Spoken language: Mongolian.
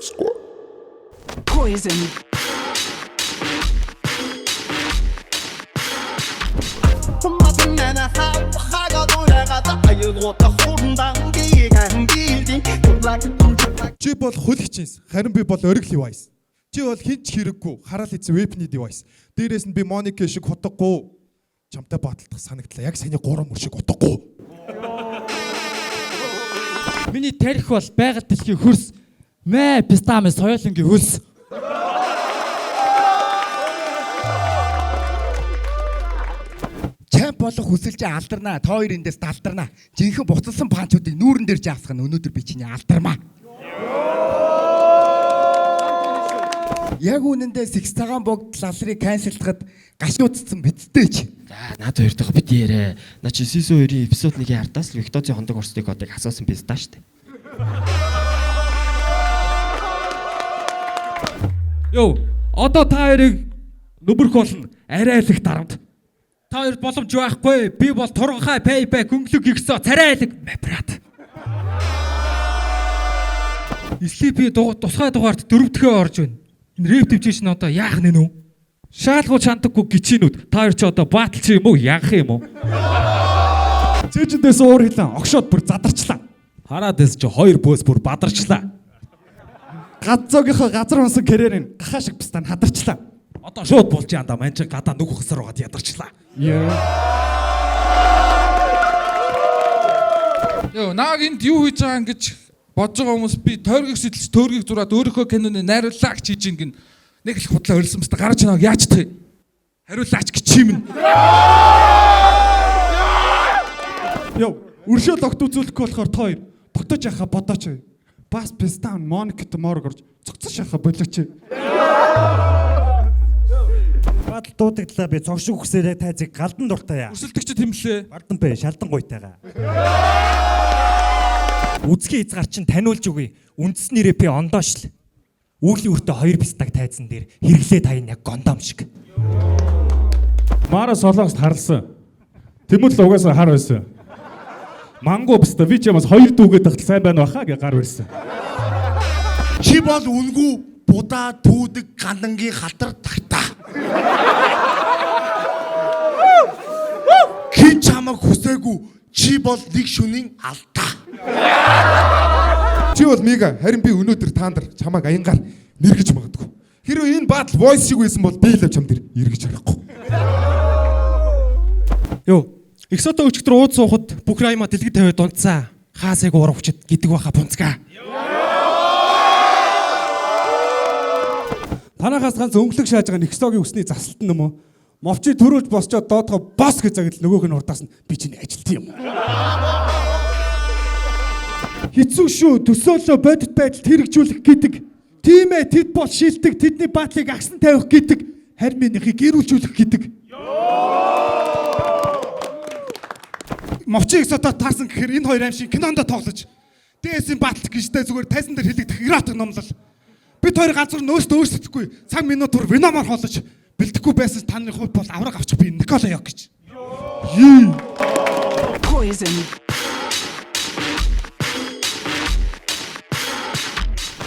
Squad. Poison. Чи бол хөлөгчинс, харин би бол ориг device. Чи бол хинч хэрэггүй, хараал эзэн вебний device. Дээрээс нь би Моника шиг хутгагүй. Чамтай баталдах санагдлаа. Яг саяны 3 мөр шиг утгагүй. Миний тарих бол байгаль дэлхийн хөрс. Мэ пистамын соёолынгийн хөлс. Чамп болох хүсэлж алдарнаа. Та хоёр эндээс далдарнаа. Жинхэнэ буцалсан панчуудыг нүүрэн дээр жаасгах нь өнөөдөр би чиний алдармаа. Яг үнэндээ сэгс цагаан богд лалрыг канселдахад гашуудсан бидтэй ч. За наад хоёртойгоо бит яриа. На чи season 2-ын эпизод 1-ийн ардаас л Викторийн хондог орсдыг одыг асуусан биз даа штэ. Йоо, одоо та хоёрыг нөмөрх болно. Арай л их дарамт. Та хоёрт боломж байхгүй. Би бол турганхай payback өнгөлөг гихсоо царай алиг мапрат. Sleepy тусгай дугаарт дөрөвдөхөө орж байна. Энэ рэп төвчээш нь одоо яах нэ нү? Шаалгуу чандаггүй гिचинүүд. Та хоёр ч одоо баатал чи юм уу? Янх юм уу? Цээжэндээс уур хилэн огшоод бүр задарчлаа. Хараад эс чи хоёр бөөс бүр бадарчлаа. Гадзоогийнхоо газар унсан карьерийг гахаа шиг пистан хадарчлаа. Одоо шууд болж яанда ман чи гадаа нүх хасар байгаад ядарчлаа. Йоо, нааг энд юу хийж байгаа юм гэж бодож байгаа хүмүүс би тойргийг сэтэлж тойргийг зураад өөрийнхөө киноны найруулаа гэж хийж гин нэг л худлаа өрсөн мэт гарч нааг яаж чадах юм? Хариулаач гэж чимэн. Йоо, өршөөл огт үзүүлэхгүй болохоор та хоёр тогтож яхаа бодооч. Бас пистан Моникт морг орж цогцсон шахаа болооч. Батал дуудаглаа би цог шиг үхсээрээ тайзыг галдан дуртай яа. Өрсөлдөгчд хэмлээ. Бардан бэ шалдан гуйтайгаа. Үзгийн хязгаар чинь таниулж өгье. Үндэсний рэпи ондоош л. Үүлийн өртөө хоёр пистаг тайзан дээр хэрэглээ таян яг гондом шиг. Мара солонгост харлсан. Тэмүүл угаасаа хар байсан. Мангу баста би ч ямаас хоёр дүүгээд тахт сайн байна баха гэж гар барьсан. Чи бол үнгүү будаа түүдэг гандангийн халтар тагтаа. Хин чамаг хүсээгүй чи бол нэг шөнийн алдаа. Чи бол Мига, харин би өнөөдөр та нар чамайг аянгаар нэргэж магадгүй. Хэрвээ энэ батал voice шиг байсан бол би л чам дээр эргэж харахгүй. Йоо, Эксото өчигдөр ууд суухад бүх райма дэлгэд тавиад унтсан. Хаасайг уран хүчит гэдэг баха пунцгаа. Танахаас ганц өнгөлөг шааж байгаа Никсогийн үсний засалт нь юм уу? Мовчи төрүүлж босчоод доодгоо бос гэж загдал нөгөөх нь урдаас нь би чиний ажилтан юм. Хэцүү шүү. Төсөөлөө бодит байдалд хэрэгжүүлэх гэдэг. Тийм ээ, тэд бол шилдэг, тэдний баатлыг агсан тавих гэдэг. Харин минийхийг гэрүүлжүүлэх гэдэг. Мовчи Эксото таарсан гэхээр энэ хоёр аим шиг кинонд тоглож дээсийн баатлах гэжтэй зүгээр тайзан дээр хэлэгдэх эротик номлол. Бид хоёр ганцхан нөөстөө өөрсдөхгүй цаг минут түр виномор хоолож бэлдэхгүй байсан таны хувьд бол авраг авчих би Никола Йокич. Poison.